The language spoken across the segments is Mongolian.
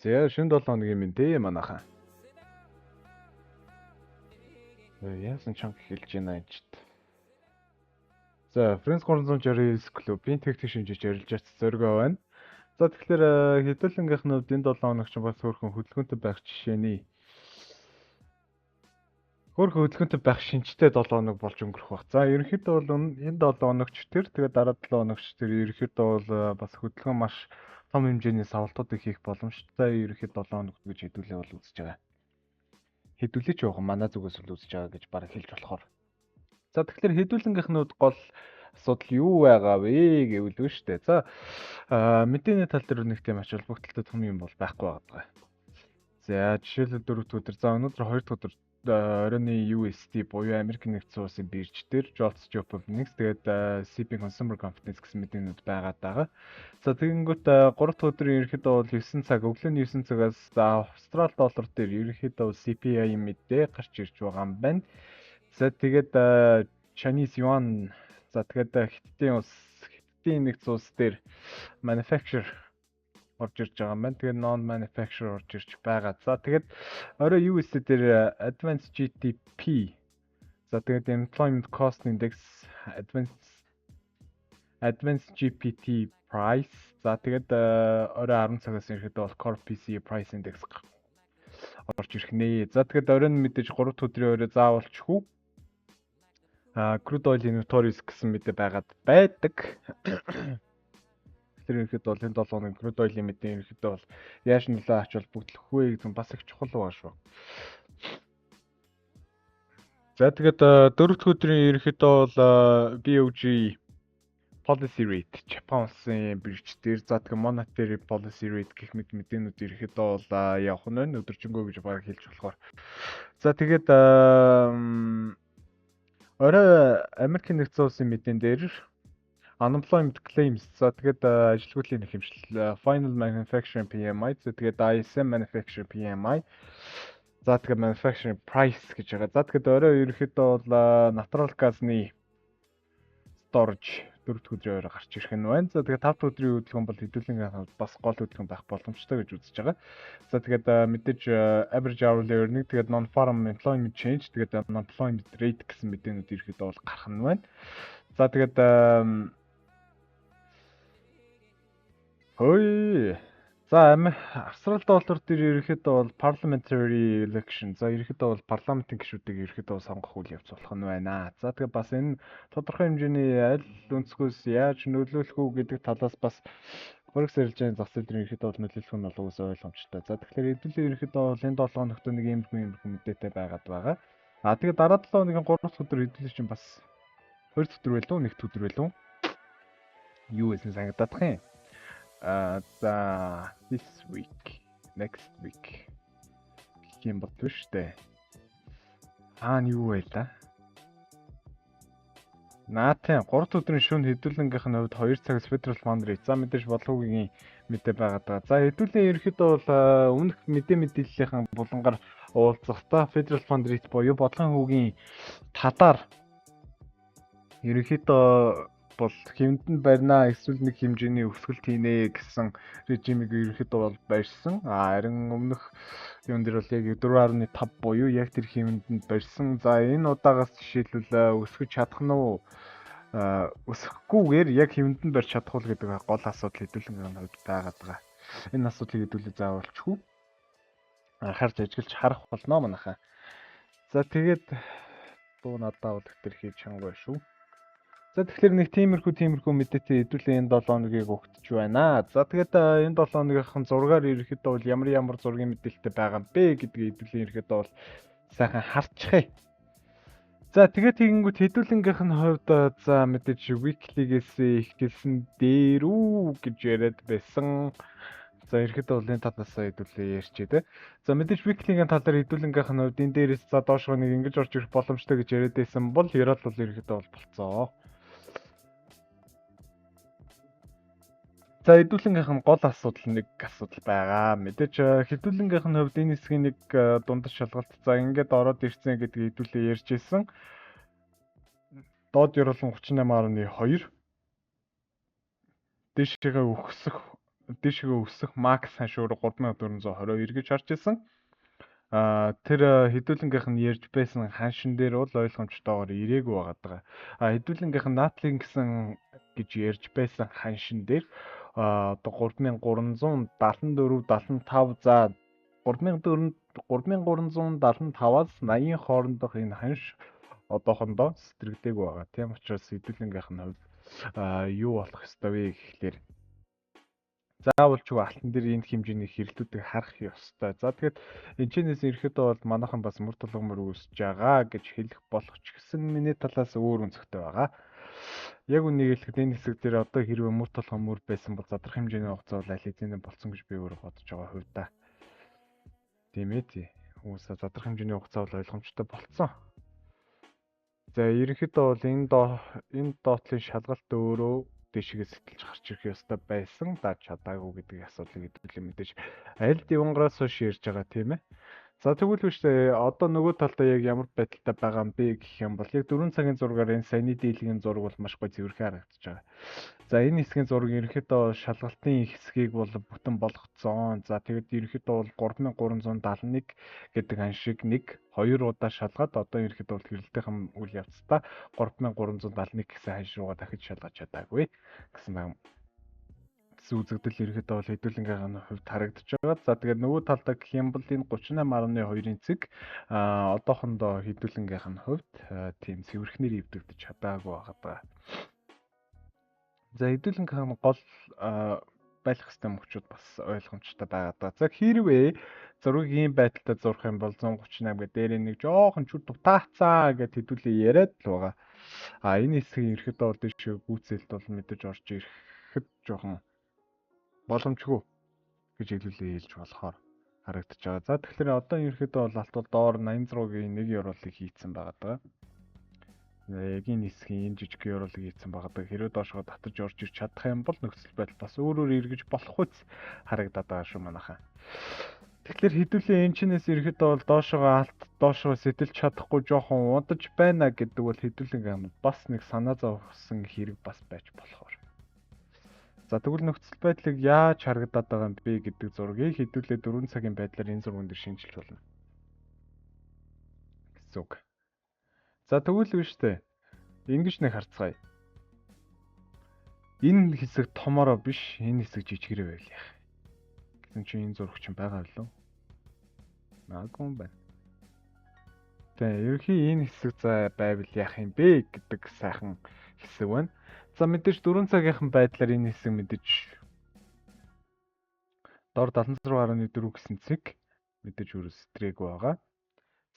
За, шөнө 7 хоногийн мэнд ээ, манайхаа. Яасан чанга хэлж байна энэ ч. За, Friends 369 клубын техник шинжиж ярилцж зоригоо байна. За, тэгэхээр хэдүүлэнгийнх нь хувьд энэ 7 хоног чинь бас хөөрхөн хөдөлгөөнтэй байх жишээний хөөрхөн хөдөлгөөнтэй байх шинжтэй 7 хоног болж өнгөрөх байх. За, ерөнхийдөө бол энэ 7 хоногч тэр, тэгээд дараа 7 хоногч тэр ерөнхийдөө бол бас хөдөлгөөн маш том хэмжээний савлтуудыг хийх боломжтой ерөнхийдөө 7 хоног гэж хэдүүлээ бол үзэж байгаа. Хэдүүлээ ч явах манай зүгээс л үзэж байгаа гэж бараг хэлж болохоор. За, тэгэхээр хэдүүлэнгийнх нь хувьд гол асуудал юу байгаа вэ гэвэл үү штэ. За, мэдээний тал дээр нэг тийм ач холбогдолтой том юм бол байхгүй байгаа. За, жишээлбэл дөрөв дэх өдөр, за, өнөөдөр хоёр дахь өдөр оройн USD буюу Америк Нэгдсэн Улсын бирж дээр JOLTS Job Openings, тэгээд CP Consumer Confidence гэсэн мэдээнүүд байгаад байгаа. За, тэгэнгүүт 3 дахь өдрийн ерөнхийдөө бол 9 цаг, өглөөний 9 цагаас, за, Австрал доллар дээр ерөнхийдөө CPI мэдээ гарч ирж байгаа юм байна. За, тэгээд Chinese Yuan, за, тэгээд Хятадын улс, Хятадын Нэгдсэн Улс дээр manufacture орж ирж байгаа юм байна. Тэгээд non manufacture орж ирж байгаа. За, тэгээд орой USD дээр advanced GDP, за, тэгээд employment cost index, advanced GPT price, за, тэгээд орой 10 цагаас ерөөхдөө бол core PCE price index орж ирэх нэ. За, тэгээд оройн мэдээж 3 дахь өдрийн орой заавалчгүй crude oil inventories гэсэн мэдээ байгаад байдаг. Тэр ерөнхийдөө бол энэ 7 хоног crude oil-ийн мэдээ ерөнхийдөө бол яаж нөлөө ач холбогдох вэ гэдэг нь бас их чухал байгаа шүү. За, тэгээд дөрөв дэх өдрийн ерөнхийдөө бол BOJ policy rate, Japan улсын бирж дээр, за, тэгээ monetary policy rate гэх мэт мэдээнүүд ерөнхийдөө бол явах нь байна. Өдөржингөө гэж бараг хэлж болохоор. За, тэгээд орой Америкийн Нэгдсэн Улсын мэдээн дээр unemployment claims, за, тэгээд ажилгүйдлийн нэхэмжил, final manufacturing PMI, за, тэгээд ISM manufacturing PMI, за, тэгээд manufacturing price гэж байгаа. За, тэгээд орой ерөнхийдөө бол natural gas-ны storage дөрөв дэх өдрийн орой гарч ирэх нь байна. За, тэгээд тав дахь өдрийн хөдөлгөөн бол хэдүүлэнгийн бас гол хөдөлгөөн байх боломжтой гэж үзэж байгаа. За, тэгээд мэдээж average hourly earning, тэгээд non farm employment change, тэгээд unemployment rate гэсэн мэдээнүүд ерөнхийдөө бол гарах нь байна. За, тэгээд хөөе. За, Австрали доллар дээр ерөнхийдөө бол parliamentary election. За, ерөнхийдөө бол парламентын гишүүдийг ерөнхийдөө сонгох үйл явц болох нь байна. За, тэгээ бас энэ тодорхой хэмжээний аль өнцгөөс яаж нөлөөлөх үү гэдэг талаас бас Forex арилжааны зах зээл дээр ерөнхийдөө бол нөлөөлөх нь бол угаасаа ойлгомжтой. За, тэгэхээр хэдүүлээ ерөнхийдөө бол энэ 7 хоногт нэг иймэрхүү мэдээтэй байгаад байгаа. А тэгээ дараа 7 хоногийн 3 дахь өдөр хэдүүлээ чинь бас 2 дахь өдөр байлуу, 1 дахь өдөр байлуу, юу байсан санагдах юм. А за, this week, next week гэх юм бол биш үү? Аа, нь юу байлаа? Наатын 3 дахь өдрийн шөнө хэдүүлэнгийнх нь хувьд 2 цагаас Federal Fund Rate. За, мэдээж бодлогын мэдээ байгаад байгаа. За, хэдүүлэн ерөнхийдөө бол өмнөх мэдээ мэдээллийнхэн булангаар уулзахдаа Federal Fund Rate буюу бодлогын хүүгийн талаар ерөнхийдөө бол хэвэнд нь барина эсвэл нэг хэмжээний өсгөлт хийнэ гэсэн режимийг ерөнхийдөө бол барьсан. А харин өмнөх юун дээр бол яг 4.5 буюу яг тэр хэвэнд нь барьсан. За, энэ удаагаас жишээлбэл өсгөж чадах нь уу, өсөхгүйгээр яг хэвэнд нь барьж чадах уу гэдэг гол асуудал хэдүүлэнгийн хувьд байгаад байгаа. Энэ асуудлыг хэдүүлээ заавалчгүй анхаарч ажиглаж харах болно, манайхаа. За, тэгээд дуу надаа бол хэтэрхий чанга шүү. За, тэгэхээр нэг тиймэрхүү мэдээтэй хэдүүлээ энэ 7 хоногийг өгтөж байна. За, тэгээд энэ 7 хоногийнхан зургаар ерөнхийдөө бол ямар ямар зургийн мэдээлэлтэй байгаа юм бэ гэдгийг хэдүүлээ ерөнхийдөө бол сайхан харчихъя. За, тэгээд тэгэнгүүт хэдүүлэнгийнх нь хувьд, за, мэдээж weekly-гээс эхэлсэн дээр үү гэж яриад байсан. За, ерөнхийдөө бол энэ талаас хэдүүлээ ярьчээ те. За, мэдээж weekly-гийн тал дээр хэдүүлэнгийнх нь хувьд энэ дээрээс, за, доошгоо нэг ингэж орж ирэх боломжтой гэж яриад байсан бол яриад бол ерөнхийдөө бол болцоо. За, хэдүүлэнгийнх нь гол асуудал нэг асуудал байгаа. Мэдээж хэдүүлэнгийнх нь хувьд энэ хэсгийн нэг дундаж шалгалт, за, ингээд ороод ирсэн гэдгийг хэдүүлээ ярьж ирсэн. Доод ёроолон 38.2 дээшээгээ өгсөх дээшгээ өсөх max ханш өөрөө 3422 гэж харж исэн. Тэр хэдүүлэнгийнх нь ярьж байсан ханшин дээр бол ойлгомжтойгоор ирээгүй байгаа даа. Хэдүүлэнгийнх нь наадлын гэсэн гэж ярьж байсан ханшин дээр одоо 3374 75, за 3375-аас 80 хоорондох энэ ханш одоохондоо сэтрэгдээгүй байгаа. Тийм учраас хэдүүлэнгийнх нь хувьд юу болох ёстой вэ гэхлээр заавал ч алтан дээр энэ хэмжээний хэрэглүүдийг харах ёстой. За тэгэхээр энэчнээс ирэхэд бол манайхан бас мөр тулгамөр үүсэж байгаа гэж хэлэх болох ч гэсэн миний талаас өөр өнцгтэй байгаа. Яг үнийг хэлэхэд энэ хэсэг дээр одоо хэрвээ мөр тулгамөр байсан бол задрах хэмжээний хугацаа бол аль хэзээ болцсон гэж би өөрөө бодож байгаа хувьдаа. Тийм ээ тий. Хүмүүсээ задрах хэмжээний хугацаа бол ойлгомжтой болцсон. За ерөнхийдөө бол энэ доотлын шалгалт өөрөө дээшгээ сэтэлж гарч ирэх ёстой байсан. Дааж чадаагүй гэдэг асуудлыг хэдүүлээ мэдээж аль дивангараас хойш ярьж байгаа тийм ээ. За тэгвэл биш үү, одоо нөгөө талдаа яг ямар байдалтай байгаа юм бэ гэх юм бол яг 4 цагийн зургаар энэ саяны дийлгийн зураг бол маш гоё цэвэрхэн харагдаж байгаа. За энэ хэсгийн зураг ерөнхийдөө шалгалтын хэсгийг бол бүтэн болгоцсон. За тэгэд ерөнхийдөө бол 3371 гэдэг ханшиг 1 2 удаа шалгаад одоо ерөнхийдөө бол хэрэлдэх үйл явцдаа 3371 гэсэн ханш руугаа дахиж шалгаж чадаагүй гэсэн юм. Үзэгдэл ерөнхийдөө бол хэдүүлэнгийнх нь хувьд харагдаж байгаа. За тэгээд нөгөө талдаа гэх юм бол энэ 38.2-ын цэг одоохондоо хэдүүлэнгийнх нь хувьд тийм цэвэрхнэр эвдэгдэж чадаагүй байгаа. За хэдүүлэнгийнх нь гол байх ёстой мөчүүд бас ойлгомжтой байгаа даа. За хэрвээ зургийг ийм байдалтай зурх юм бол 138 гэдэг дээр нэг жоохон чүр дутаацаа гэд хэдүүлээ яриад л байгаа. Энэ хэсгийн ерөнхийдөө бол дээшээ гүйцэлт бол мэдээж орж ирэхэд жоохон боломжгүй гэж хэдүүлээ хэлж болохоор харагдаж байгаа. За тэгэхээр одоо ерөнхийдөө бол алт бол доор 86-гийн 1 ёроолыг хийцэн байгаа даа. Яг энэ хэсгийн энэ жижиг ёроолыг хийцэн байгаа даа. Хэрвээ доошгоо татаж орж ирч чадах юм бол нөхцөл байдал бас өөрөөр эргэж болох үз харагдаад байгаа шүү манайхаа. Тэгэхээр хэдүүлээ энэ чинээс ерөнхийдөө бол доошогоо алт доошогоо сэтэлж чадахгүй жоохон удаж байна гэдэг бол хэдүүлэнгийн бас нэг санаа зовсон хэрэг бас байж болохоор. За тэгвэл нөхцөл байдлыг яаж харагдаад байгаа юм бэ гэдэг зургийг хэдүүлээ 4 цагийн байдлаар энэ зурган дээр шинжилж болно гэсэн үг. За тэгвэл биш үү? Ингэж нэг харцгаая. Энэ хэсэг томороо биш, энэ хэсэг жижигрээ байл яах. Гэсэн чинь энэ зураг чинь байгаа лөө. Наагүй юм байна. Тэгээ ерөнхий энэ хэсэг за байвал яах юм бэ гэдэг сайхан хэсэг байна. За мэдээж 4 цагийнхан байдлаар энэ хэсэг мэдээж дор 76.4 гэсэн цэг мэдээж өөрөө сэтрээгүй байгаа.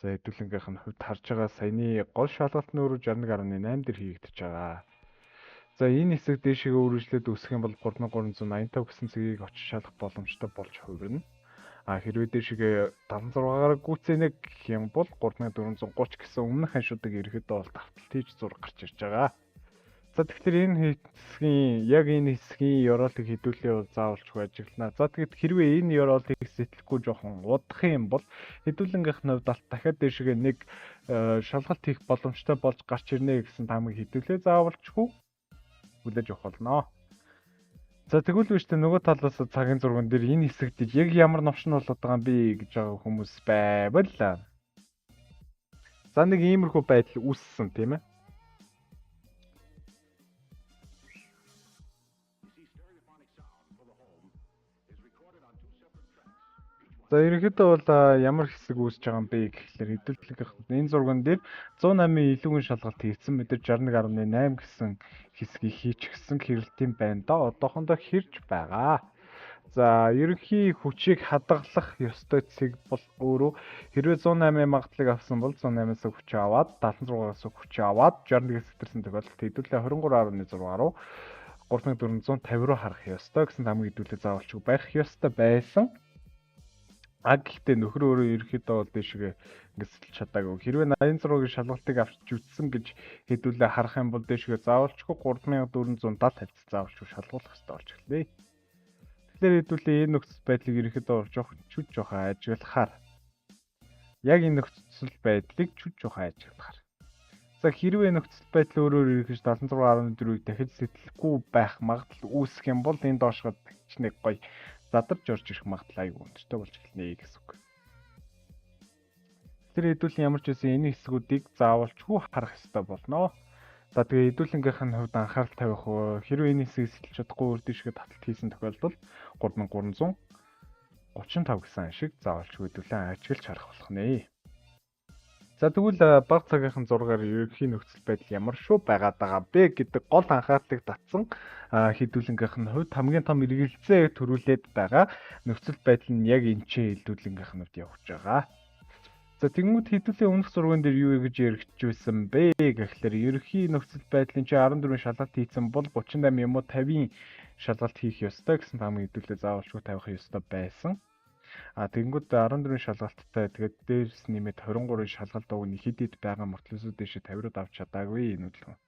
За хэдүүлэнгийнх нь хувьд харж байгаа саяны гол шалгалт нь өөрөө 61.8 дээр хийгдэж байгаа. За энэ хэсэг дээшээ үргэлжлээд өсөх юм бол 3385 гэсэн цэгийг очиж шалах боломжтой болж хувирна. Хэрвээ дээшээ 76-аар гүйцэнэ гэх юм бол 3430 гэсэн өмнөх ханшуудыг ерөөхдөө бол давталт хийж зураг гарч ирж байгаа. За тэгэхээр энэ хэсгийн яг энэ хэсгийн ёроолыг хэдүүлээ бол заавалчгүй ажиглана. За тэгэд хэрвээ энэ ёроолыг сэтлэхгүй жоохон удах юм бол хэдүүлэнгийнх нь хувьд алт дахиад дээшгээ нэг шалгалт хийх боломжтой болж гарч ирнэ гэсэн таамаг хэдүүлээ заавалчгүй хүлээж авах болно. За тэгвэл биш үү нөгөө талаас цагийн зурган дээр энэ хэсэгт яг ямар новшин болоод байгаа юм бэ гэж байгаа хүмүүс байвал за нэг иймэрхүү байдал үүссэн тийм ээ. За ерөнхийдөө бол ямар хэсэг үүсэж байгаа юм бэ гэхлээр хэдүүлэх энэ зурган дээр 108-ийн илүүгэн шалгалт хийгдсэн мэдээж 61.8 гэсэн хэсгийг хийчихсэн хэрэлтийн байна да. Одоохондоо хэрж байгаа. За ерөнхий хүчийг хадгалах ёстой цэг бол өөрөө хэрвээ 108-ийн магадлалыг авсан бол 108-аас хүч аваад 76-аас хүч аваад 61-ээс сэтэрсэн тохиолдолд хэдүүлээ 23.6 руу 3450 руу харах ёстой гэсэн таамаг хэдүүлээ заавалчгүй байх ёстой байсан. Гэхдээ нөхөр өөрөө ерөнхийдөө бол дээшгээ ингэ сэтэлж чадаагүй. Хэрвээ 86-гийн шалгалтыг авч үтсэн гэж хэдүүлээ харах юм бол дээшгээ заавалчгүй 3470 хавьц заавалчгүй шалгуулах ёстой болж эхэллээ. Тэгэхээр хэдүүлээ энэ нөхцөл байдлыг ерөнхийдөө жоох чүж жоохон ажиглахаар яг энэ нөхцөл байдлыг чүж жоохон ажиглахаар. За хэрвээ нөхцөл байдал өөрөөр ирэх 76.4-ийг дахиж сэтлэхгүй байх магадлал үүсэх юм бол энэ доошгоо дахиж нэг гоё задарч орж ирэх магадлал аягүй өндөртэй болж эхэлнэ гэсэн үг. Тэр хэдүүлэн ямар ч байсан энэ хэсгүүдийг заавалчгүй харах ёстой болно. За тэгээ хэдүүлэнгийнх нь хувьд анхаарал тавих, хэрвээ энэ хэсгийг сэтэлж чадахгүй өөр дийшгээ таталт хийсэн тохиолдолд 3335 гэсэн шиг заавалчгүй хэдүүлэн ажиглаж харах болох нэ. За тэгвэл баг цагийнхан зургаар ерөнхий нөхцөл байдал ямар шүү байгаад байгаа бэ гэдэг гол анхаарлыг татсан хэдүүлэнгийнх нь хувьд хамгийн том эргэлзээ төрүүлээд байгаа нөхцөл байдал нь яг энэ ч хэдүүлэнгийнх нь хувьд явж байгаа. За тэгэнгүүт хэдүүлээ өмнөх зурган дээр юу гэж яригдчихсэн бэ гэхлээр ерөнхий нөхцөл байдлын чи 14 шалгалт хийсэн бол 38 юм уу 50-ийн шалгалт хийх ёстой гэсэн таамаг хэдүүлээ заавалчгүй тавих ёстой байсан. А тэгэнгүүт 14 шалгалттай тэгээд дээрс нэмээд 23-ын шалгалт уг нь хэд хэд байгаа мөртлөөсөө дээшээ 50 руу давж чадаагүй энэ хөдөлгөөн.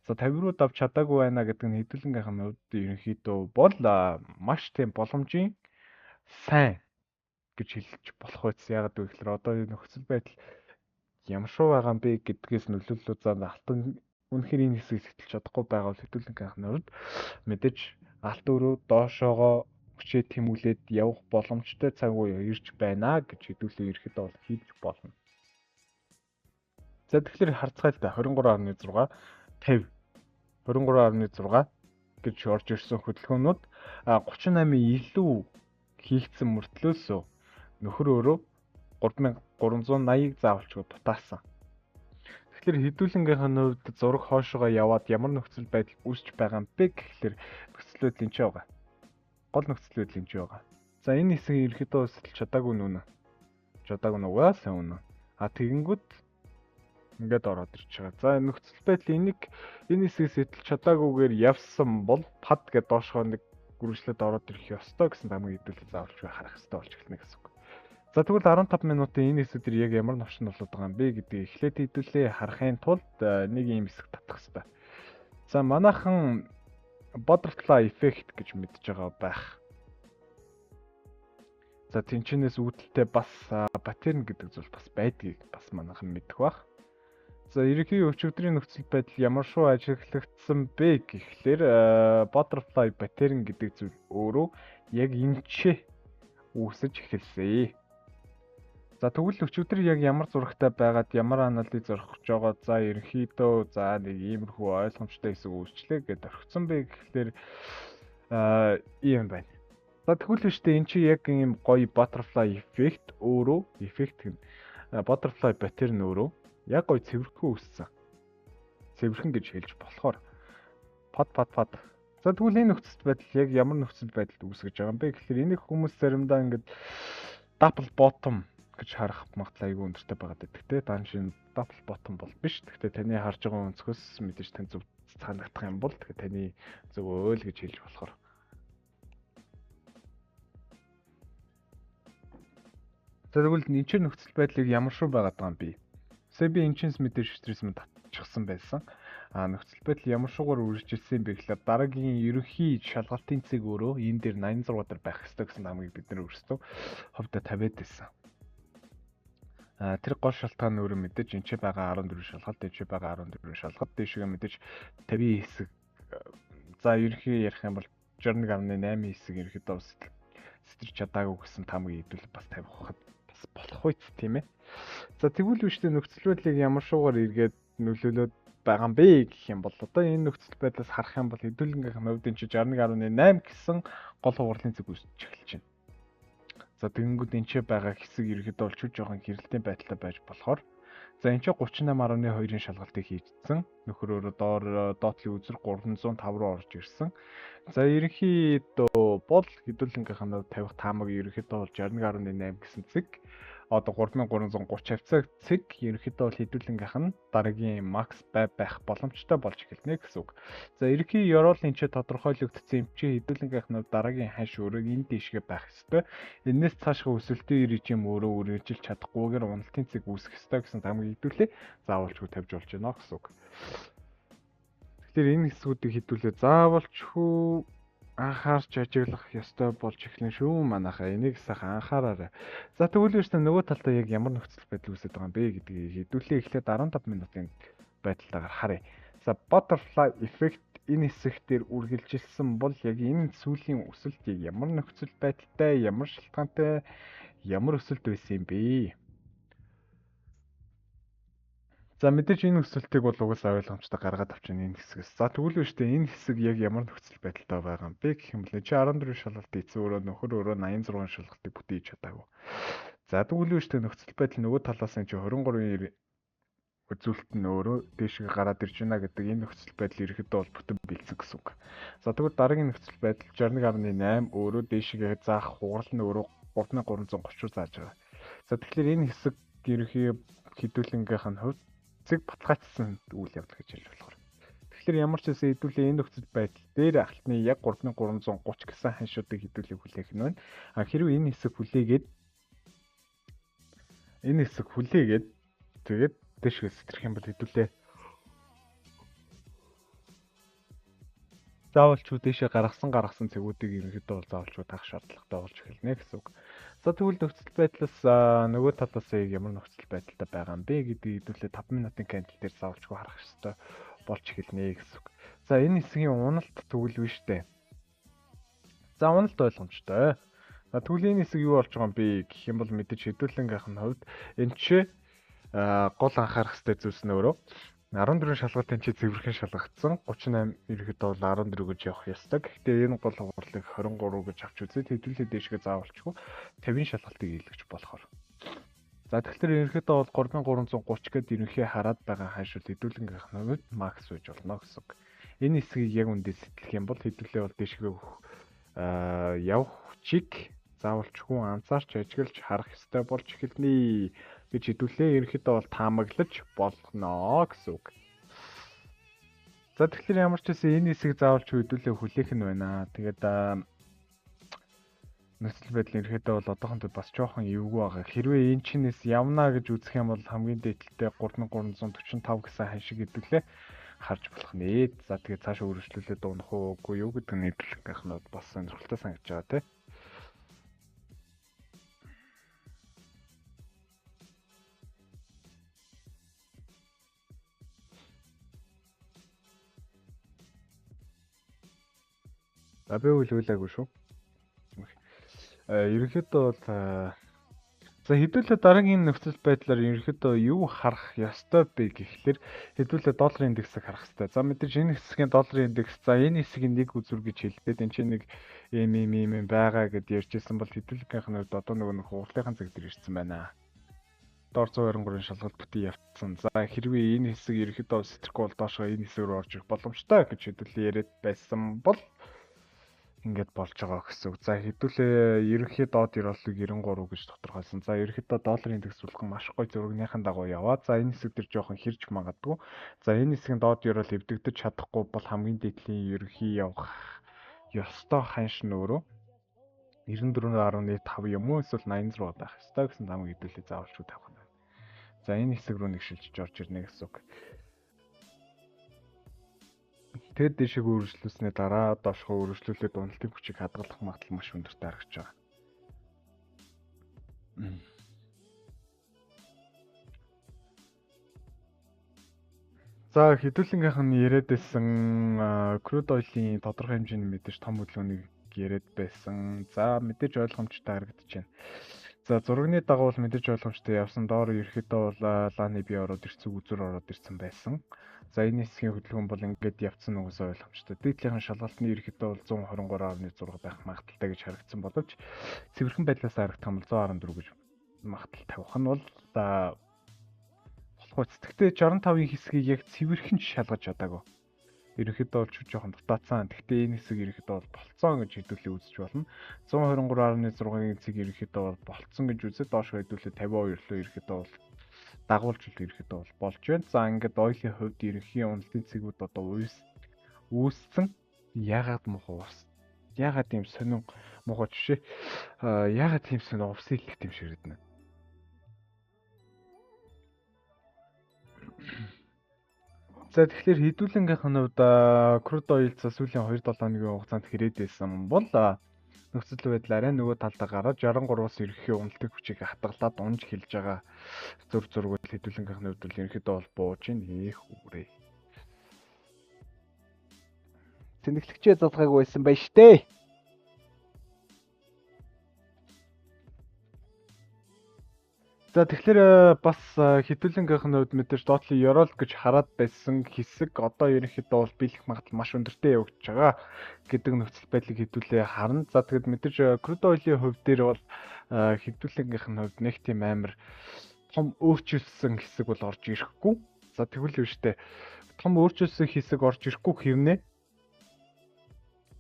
За 50 руу давж чадаагүй байна гэдэг нь хэдүүлэнгийнх нь хувьд ерөнхийдөө бол маш тийм боломжийн сайн гэж хэлж болох байсан. Яагаад гэвэл тэгэхээр одоо энэ нөхцөл байдал ямар шуу байгаа юм бэ гэдгээс нөлөөллөө за алтан үнэхээр энэ хэсгийг сэтэлж чадахгүй байгаа бол хэдүүлэнгийнх нь хувьд мэдээж алт өөрөө доошоогоо хүчээ тэмүүлээд явах боломжтой цаг үе ирж байна гэж хэдүүлээ ерхэд бол хийж болно. За тэгэхээр харцгаая л да 23.6 50 23.6 гэж орж ирсэн хөдөлгөөнүүд 38-ийн илүү хийгдсэн мөртлөөсөө нөхөр өөрөө 3380-ыг заавалчгүй дутаасан. Тэгэхээр хэдүүлэнгийнх нь хувьд зураг хоошоогоо яваад ямар нөхцөл байдал үүсч байгаа юм бэ гэхлээр нөхцөл байдал энэ ч байгаа. Гол нөхцөл байдал энэ ч байгаа. За энэ хэсэг ерөөхдөө сэтэлж чадаагүй нүнэ. Чадаагүй нүгаа сайн үнэ. А тэгэнгүүт ингээд ороод ирж байгаа. За нөхцөл байдал энийг энэ хэсгийг сэтэлж чадаагүйгээр явсан бол пад гэдэг доошгоо нэг гүрвчлээд ороод ирэх ёстой гэсэн таамаг хэдүүлээ заавалч харах ёстой болж эхэлнэ гэсэн үг. За тэгвэл 15 минутын энэ хэсэг дээр яг ямар новшин болоод байгаа юм бэ гэдгийг эхлээд хэдүүлээ харахын тулд нэг юм хэсэг татах ёстой. За манайхан butterfly effect гэж мэдж байгаа байх. За тэнчнээс үүдэлтэй бас pattern гэдэг зүйл бас байдгийг бас манайхан мэдэх байх. За ерөнхий өчигдрийн нөхцөл байдал ямар шуу ажиглагдсан бэ гэхлээр butterfly pattern гэдэг зүйл өөрөө яг энэ ч үүсэж эхэлсэн. За тэгвэл өчигдөр яг ямар зурагтай байгаад ямар анализ зорих гэж байгаа за ерөнхийдөө за нэг иймэрхүү ойлгомжтой хэсэг үүсчлээ гэдээ орхисон бэ гэхлээр ийм байна. За тэгвэл биш үү энэ чи яг ийм гоё butterfly effect өөрөө effect гэн butterfly pattern өөрөө яг гоё цэвэрхэн үүссэн. Цэвэрхэн гэж хэлж болохоор пад пад пад. За тэгвэл энэ нөхцөл байдал яг ямар нөхцөл байдалд үүсгэж байгаа юм бэ гэхлээр энийг хүмүүс заримдаа ингээд double bottom гэж харах магадлал аягүй өндөртэй байгаад байдаг те. Дан шин double bottom бол биш. Гэхдээ таны харж байгаа өнцгөөс мэдээж тань зөв санагдах юм бол тэгэхээр таны зөв өөл гэж хэлж болохоор. За тэгвэл энэ ч нөхцөл байдлыг ямар шүү байгаад байгаа юм бэ? Сая би энэ ч мэдээж стресс татчихсан байсан. А нөхцөл байдал ямар шуугаар үргэлжилсэн бэ гэхлээр дараагийн ерөнхий шалгалтын цэг өөрөө энэ дээр 86 дээр байх ёстой гэсэн таамагийг бид нэр өөрсдөө хувьдаа тавиад байсан. Тэр гол шалтгаан нь өөрөө мэдээж энэ ч байгаа 14 шалгалт, энэ ч байгаа 14 шалгалт, дээшгээ мэдээж 50 хэсэг. За ерөнхий ярих юм бол 61.8 хэсэг ерөнхийдөө сэтэрч чадаагүй гэсэн таамагийг хэдүүл бас тавих бас болох үст тийм ээ. За тэгвэл биш үү нөхцөл байдлыг ямар шуугаар эргээд нөлөөлөөд байгаа юм бэ гэх юм бол одоо энэ нөхцөл байдлаас харах юм бол хэдүүлэнгийнх нь хувьд энэ чи 61.8 гэсэн гол хугарлын цэг үүсч эхэлж байна. За тэгэнгүүт энэ ч байгаа хэсэг ерөнхийдөө бол чүж жоохон хэрэлтийн байдалтай байж болохоор за энэ ч 38.2-ын шалгалтыг хийжсэн. Нөхөр өөрөө доор доотлын үзэр 305 руу орж ирсэн. За ерөнхийдөө бол хэдүүлэнгийнх нь тавих таамаг ерөнхийдөө бол 61.8 гэсэн цэг. Одоо 3330 хавцаа цэг ерөнхийдөө бол хэдүүлэнгийнх нь дараагийн макс байх боломжтой болж эхэлнэ гэсэн үг. За ерөнхий ёроолын ч тодорхойлогдсон юм чи хэдүүлэнгийнх нь дараагийн ханш өөрөө энэ дээшгээ байх ёстой. Энээс цаашгаа өсөлтийн режим өөрөө үргэлжилж чадахгүйгээр уналтын цэг үүсэх ёстой гэсэн таамаг хэдүүлээ заавалчгүй тавьж болж байна гэсэн үг. Тэгэхээр энэ хэсгүүдийг хэдүүлээ заавалчгүй анхаарч ажиглах ёстой болж эхлэн шүү манайхаа. Энийг сайхан анхаараарай. За тэгвэл биш нөгөө талдаа яг ямар нөхцөл байдал үүсэж байгаа юм бэ гэдгийг хэдүүлээ эхлээд 15 минутын Байдлаагаар харъя. За, butterfly effect энэ хэсэг дээр үргэлжилсэн бол яг энэ сүүлийн өсөлт яг ямар нөхцөл байдалтай, ямар шалтгаантай, ямар өсөлт байсан юм бэ? За, мэдээж энэ өсөлтийг бол угаасаа ойлгомжтой гаргаад авчихна энэ хэсгээс. За, тэгвэл биш үү, энэ хэсэг яг ямар нөхцөл байдалтай байгаа юм бэ гэх юм бол чи 14 шалгалт ийцэн өөрөө нөхөр өөрөө 86 шалгалтыг бүтээж чадаагүй. За, тэгвэл биш үү, нөхцөл байдал нөгөө талаас нь чи 23-ын үзүүлэлт нь өөрөө дээшгээ гараад ирж байна гэдэг энэ нөхцөл байдал ерөөхдөө бол бүтэн бэлдсэн гэсэн үг. За, тэгвэл дараагийн нөхцөл байдал 61.8 өөрөө дээшгээ заах хугарал нь өөрөө 3330 руу зааж байгаа. За, тэгэхээр энэ хэсэг ерөнхий хэдүүлэнгийнх нь хувьд зэг баталгаажсан үйл явдал гэж хэлж болохоор. Тэгэхээр ямар ч байсан хэдүүлээ энэ нөхцөл байдал дээр алтны яг 3330 гэсэн ханшуудыг хэдүүлээ хүлээх нь байна. А хэрвээ энэ хэсэг хүлээгээд тэгээд дээшгээ сэтрэх юм бол хэдүүлээ заавалчгүй дээшээ гаргасан цэгүүдийг ерөнхийдөө бол заавалчгүй таах шаардлагатай болж эхэлнэ гэсэн үг. За, тэгвэл нөхцөл байдлаас нөгөө талаас яг ямар нөхцөл байдалтай байгаа юм бэ гэдгийг хэдүүлээ 5 минутын candle дээр заавалчгүй харах ёстой болж эхэлнэ гэсэн үг. За, энэ хэсгийн уналт тэгвэл биш үү? За, уналт ойлгомжтой. За, тэгвэл энэ хэсэг юу болж байгаа юм бэ гэх юм бол мэдээж хэдүүлэнгийнх нь хувьд энэ чи гол анхаарах ёстой зүйлс нь өөрөө 14 шалгалт энэ чи цэвэрхэн шалгагдсан 38 ерөнхийдөө бол 14 гэж явах ёстой. Гэхдээ энэ гол хугарлыг 23 гэж авч үзээд хэдүүлээ дээшгээ заавалчгүй 50 шалгалтыг хийлгэж болохоор. За, тэгэхээр ерөнхийдөө бол 3330 гэд ерөнхий хараад байгаа ханшуул хэдүүлэнгийнх нь хувьд макс байж болно гэсэн үг. Энэ хэсгийг яг үндэ сэтлэх юм бол хэдүүлээ бол дээшгээ явах хүчийг заавалчгүй анзаарч ажиглаж харах ёстой болж эхэлнэ гэж хэдүүлээ ерөнхийдөө бол таамаглаж болно гэсэн үг. За, тэгэхээр ямар ч байсан энэ хэсэг заавалч хэдүүлээ хүлээх нь байна. Тэгээд нөхцөл байдал ерөнхийдөө бол одоохондоо бас жоохон эвгүй байгаа. Хэрвээ энэ чинээс явна гэж үзэх юм бол хамгийн дээдэлтэй 3345 гэсэн ханшиг хэдүүлээ харж болох нэ. За, тэгээд цаашаа үргэлжлүүлээд дуунах уу үгүй юу гэдэг нь хэдүүлэнгийнх нь бас сонирхолтой санагдаж байгаа тий. За, би үл уйлаагүй шүү. Ерөнхийдөө бол за хэдүүлээ дараагийн нөхцөл байдлаар ерөнхийдөө юу харах ёстой бэ гэхлээр хэдүүлээ долларын индексийг харах ёстой. За, мэдээж энэ хэсгийн долларын индекс, за энэ хэсгийн нэг үзүр гэж хэлдэг. Энд чинь нэг ийм ийм ийм байгаа гэд ярьжсэн бол хэдүүлгийнх нь хувьд одоо нөгөө нэг хугарлынхаа цаг дээр ирсэн байна. Дор 123-ын шалгалт бүтэн явцсан. За, хэрвээ энэ хэсэг ерөнхийдөө сэтэрэхгүй бол доошоо энэ хэсэг рүү орж ирэх боломжтой гэж хэдүүлээ яриад байсан бол ингээд болж байгаа гэсэн үг. За, хэдүүлээ ерөнхий доод ёроолыг 93 гэж тодорхойлсон. За, ерөнхийдөө долларын индекс булган маш гоё зургийнхын дагуу яваа. За, энэ хэсэг дээр жоохон хэрж магадгүй. За, энэ хэсгийн доод ёроол эвдэгдэж чадахгүй бол хамгийн дээдлийн ерөнхий явах ёстой ханш нь өөрөө 94.5 юм уу эсвэл 86 байх ёстой гэсэн таамаг хэдүүлээ заавалчгүй тавих нь байна. За, энэ хэсэг рүү нэг шилжиж орж ирнэ гэсэн үг. Тэгэд дээшээ үргэлжлүүлснээр дараа доошгоо үргэлжлүүлээд уналтын хүчийг хадгалах магадлал маш өндөртэй харагдаж байгаа. За, хэдүүлэнгийнх нь яриад байсан crude oil-ийн тодорхой хэмжээний мэдээж том хөдөлгөөнийг яриад байсан. За, мэдээж ойлгомжтой харагдаж байна. За, зурагны дагуу бол мэдээж ойлгомжтой явсан. Доор ерөөхдөө бол лааны бие ороод ирсэн, үзүр ороод ирсэн байсан. За, энэ хэсгийн хөдөлгөөн бол ингээд явцсан угсаа ойлгомжтой. Дээдлийнхэн шалгалтны ерөөхдөө бол 123.6 байх магадлалтай гэж харагдсан боловч цэвэрхэн байдлаас харагдах юм бол 114 гэж магадлал тавих нь бол болох үст. Гэхдээ 65-ын хэсгийг яг цэвэрхэн шалгаж чадаагүй. Ерөнхийдөө бол жоохон дутаацсан. Гэхдээ энэ хэсэг ерөнхийдөө бол болцсон гэж хэдүүлээ үзэж болно. 123.6-ын цэг ерөнхийдөө бол болцсон гэж үзээд доош хэдүүлээ 52 руу ерөнхийдөө бол дагуулж ерөнхийдөө бол болж байна. За, ингээд ойлын хувьд ерөнхий уналтын цэгүүд одоо үүссэн. Яагаад муухай ус? Яагаад ийм сонин муухай жишээ? Яагаад тийм сонин увс хэлэх юм шиг ирдэнэ. За, тэгэхээр хэдүүлэнгийнх нь хувьд crude oil за сүүлийн 2-7 хоногийн хугацаанд хэрээд байсан бол Нөхцөл байдал арай нөгөө талдаа гараад 63-аас ерөнхий уналтын хүчийг хатгалаад унж эхэлж байгаа зүр зураг бол хэдүүлэнгийнхний хувьд бол ерөнхийдөө бол бууж ийн ээх үрээ. Тэнэглэгчээ залгаагүй байсан байж штэ. За, тэгэхээр бас хэдүүлэнгийнх нь хувьд мэдээж доотлын ёроол гэж хараад байсан хэсэг одоо ерөнхийдөө бол биелэх магадлал маш өндөртэй явагдаж байгаа гэдэг нөхцөл байдлыг хэдүүлээ харна. За, тэгэд мэдээж crude oil-ийн хувь дээр бол хэдүүлэнгийнх нь хувьд нэг тийм амар том өөрчилсөн хэсэг бол орж ирэхгүй. За, тэгвэл биш үү? Том өөрчилсөн хэсэг орж ирэхгүй хэрнээ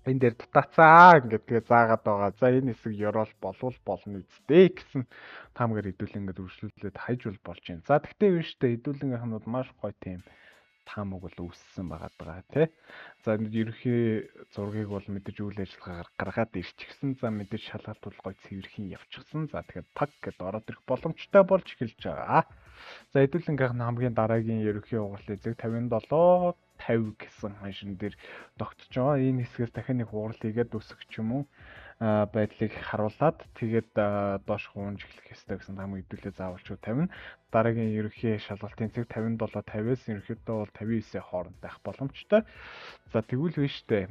энэ дээр дутаацаа ингээд тэгээ заагаад байгаа. За, энэ хэсэг ёроол болвол болно үсттэй гэсэн таамгаар хэдүүлэн ингээд үргэлжлүүлээд хайж бол болж байна. За, тэгтээ биш үү? Хэдүүлэнгийнх нь бол маш гоё тийм таамаг бол үүссэн байгаа даа тий. За, ерөнхий зургийг бол мэдээж үйл ажиллагаагаар гаргаад ирчихсэн. За, мэдээж шалгалт бол гоё цэвэрхэн явчихсан. За, тэгэхээр пак гэд ороод ирэх боломжтой болж эхэлж байгаа. За, хэдүүлэнгийнх нь хамгийн дараагийн ерөнхий угарлын зэг 57 50 гэсэн ханшин дээр тогтож байгаа. Энэ хэсгээс дахин нэг хугарал хийгээд өсөх ч юм уу байдлыг харуулад тэгээд доош хуунж эхлэх ёстой гэсэн таамаг хэдүүлээ заавалч тавина. Дараагийн ерөнхий шалгалтын цэг 57 50-аас ерөнхийдөө бол 59-ийн хооронд байх боломжтой. За, тэгвэл биш үү?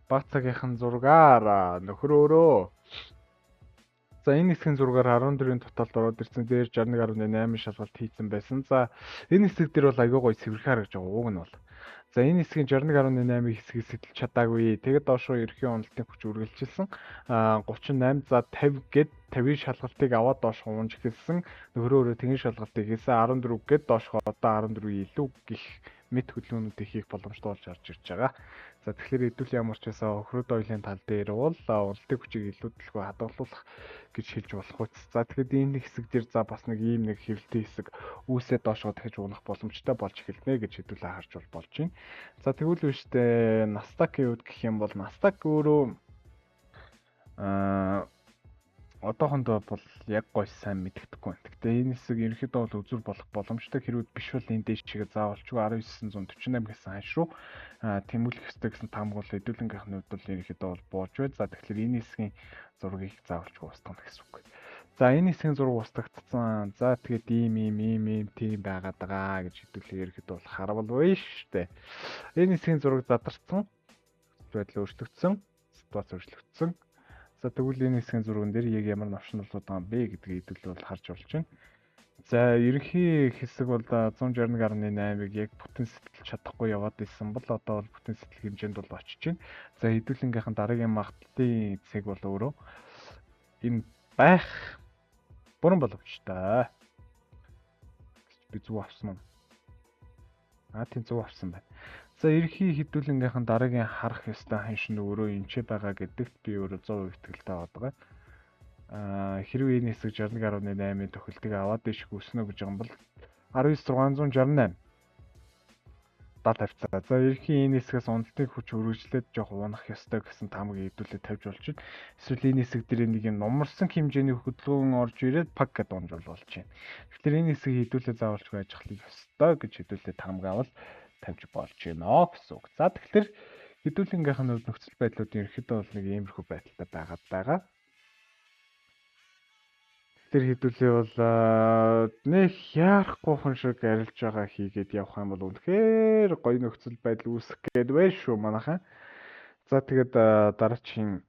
Баг цагийнхан зургаар нөхөр өөрөө. За, энэ хэсгийн зургаар 14-ийн тоталд ороод ирсэн. Дээр 61.8 шалгалт хийцэн байсан. За, энэ хэсэг дээр бол айгүй гоё цэвэрхэн харагдаж байгаа ууг нь бол. За, энэ хэсгийн 61.8 хэсгийг сэтэлж чадаагүй. Тэгээд доошоо ерөнхий уналтын хүч үргэлжилсэн. 38, за 50 гэд 50-ийн шалгалтыг аваад доош унж эхэлсэн. Нөхрөө өөрөө тэгин шалгалтыг хийсэн 14 гэд доошоо одоо 14 илүү гих мэд хөдөлгөөнүүдийг хийх боломжтой болж орж ирж байгаа. За, тэгэхээр хэдүүл ямар ч байсан crude oil-ын тал дээр бол уналтын хүчийг илүү төлхөө хадгалуулах гэж хэлж болох үс. За, тэгэхээр энэ хэсэг дээр за бас нэг ийм нэг хэвлэлтийн хэсэг үүсээ доошоо дахиж унах боломжтой болж эхэлнэ гэж хэдүүлээ харж бол болж байна. За, тэгвэл биш үү, Nasdaq-ийн хувьд гэх юм бол Nasdaq өөрөө одоохондоо бол яг гой сайн мэддэхгүй байна. Гэхдээ энэ хэсэг ерөнхийдөө бол үзүр болох боломжтой. Хэрвээ биш бол энэ дээшгээ заавалчгүй 1948 гэсэн ханш руу тэмүүлэх ёстой гэсэн таамаг бол хэдүүлэнгийнх нь хувьд бол ерөнхийдөө бол бууж бай. За, тэгэхээр энэ хэсгийн зургийг заавалчгүй устгах гэсэн үг. За, энэ хэсгийн зураг устгагдсан. За, тэгээд ийм ийм ийм ийм тийм байгаад байгаа гэж хэдүүлээ ерөнхийдөө бол харавал бай шүү дээ. Энэ хэсгийн зураг задарсан. Байдал өөрчлөгдсөн. Ситуац өөрчлөгдсөн. За, тэгвэл энэ хэсгийн зурган дээр яг ямар навшин болоод байгаа юм бэ гэдгийг хэдүүл бол харж болж байна. За, ерөнхий хэсэг бол 161.8-ыг яг бүтэн сэтэлж чадахгүй яваад исэн бол одоо бол бүтэн сэтэл хэмжээнд бол очиж байна. За, хэдүүлэнгийнхэн дараагийн магадлалын цэг бол өөрөө энэ байх бүрэн боломжтой. Би зөв авсан уу? А, тийм, зөв авсан байна. За, ерөнхий хэдүүлэнгийнхэн дараагийн харах ёстой ханш нь өөрөө энэ ч байгаа гэдэгт би өөрөө 100% итгэлтэй байгаа. Хэрвээ энэ хэсэг 61.8-ийн тохиолдыг аваад дэшиг өснө гэж байгаа юм бол 19668 70 тавьцаа. За, ерөнхий энэ хэсгээс уналтын хүч үргэлжлээд жоох унах ёстой гэсэн таамагийг хэдүүлээ тавьж болж байна. Эсвэл энэ хэсэг дээр нэг юм нумарсан хэмжээний хөдөлгөөн орж ирээд пак гэдээ унж болж байна. Тэгэхээр энэ хэсгийг хэдүүлээ заавалчгүй ажиглах ёстой гэж хэдүүлээ таамаг авал тавьж болж байна гэсэн үг. За, тэгэхээр хэдүүлэнгийнх нь хувьд нөхцөл байдлууд ерөнхийдөө бол нэг иймэрхүү байдалтай байгаад байгаа. Тэр хэдүүлээ бол нэг яарахгүй хүн шиг арилж байгаа хийгээд явах юм бол үнэхээр гоё нөхцөл байдал үүсэх гээд байна шүү манайхан. За, тэгээд дараачийн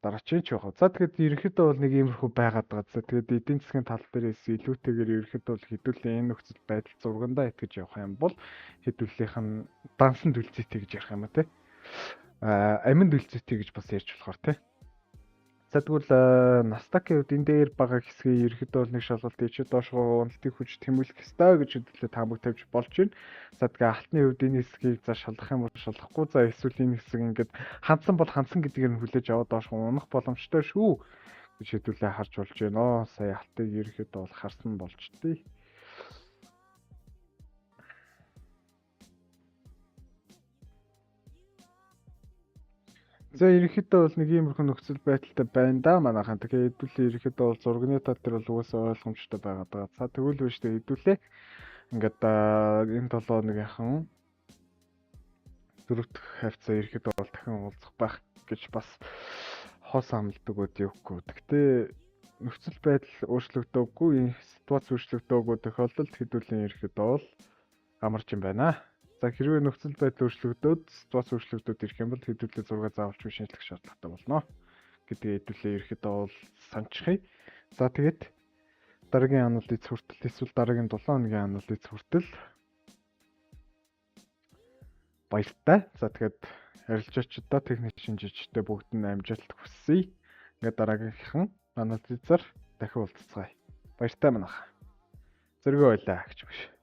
дараачийн ч яг. За, тэгээд ерөнхийдөө бол нэг иймэрхүү байгаад байгаа. За, тэгээд эдийн засгийн тал дээрээс илүүтэйгээр ерөнхийдөө бол хэдүүлээ энэ нөхцөл байдал зургандаа итгэж явах юм бол хэдүүлийнх нь дансан дүлцээтэй гэж ярих юм а те. Амин дүлцээтэй гэж бас ярьж болохоор те. За, тэгвэл Nasdaq-ийн хувьд энэ дээр байгаа хэсгийг ерөнхийдөө бол нэг шалгалт хийчихэд доошгоо уналтын хүч тэмүүлэх ёстой гэж хэдүүлээ таамаг тавьж болж байна. За, тэгээ алтны хувьд энэ хэсгийг за шалгах юм бол шалгахгүй, за эсвэл энэ хэсэг ингээд хандсан бол хандсан гэдгээр нь хүлээж аваад доошгоо унах боломжтой шүү гэж хэдүүлээ харж болж байна. Сая алтыг ерөнхийдөө бол харсан болж тээ. За, ерөнхийдөө бол нэг иймэрхүү нөхцөл байдалтай байна да манайхан. Тэгэхээр хэдүүлээ ерөнхийдөө бол зурганы тал дээр бол угаасаа ойлгомжтой байгаа даа. За, тэгвэл биш үү, хэдүүлээ. Ингээд энэ 7 хоногийнхан дөрөвт хавцаа ерөнхийдөө бол дахин уулзах байх гэж бас Хос амлдаг үгүй. Гэхдээ нөхцөл байдал өөрчлөгдөөгүй, ситуац өөрчлөгдөөгүй тохиолдолд хэдүүлэн ерөөхдөө бол амарч юм байна. За, хэрвээ нөхцөл байдал өөрчлөгдөөд, ситуац өөрчлөгдөөд ирэх юм бол хэдүүлээ зураг заавалч шинжлэх шаардлагатай болно гэдгээ хэдүүлээ ерөөхдөө бол саначихъя. За, тэгээд дараагийн анализ хүртэл, эсвэл дараагийн 7 хоногийн анализ хүртэл баяртай. За, тэгээд арилжаачдаа, техник шинжээчдээ бүгд нь амжилт хүсье. Ингээд дараагийнхан анализаар дахин уулзацгаая. Баяртай манайхаа. Зөргөө байлаа гэж биш.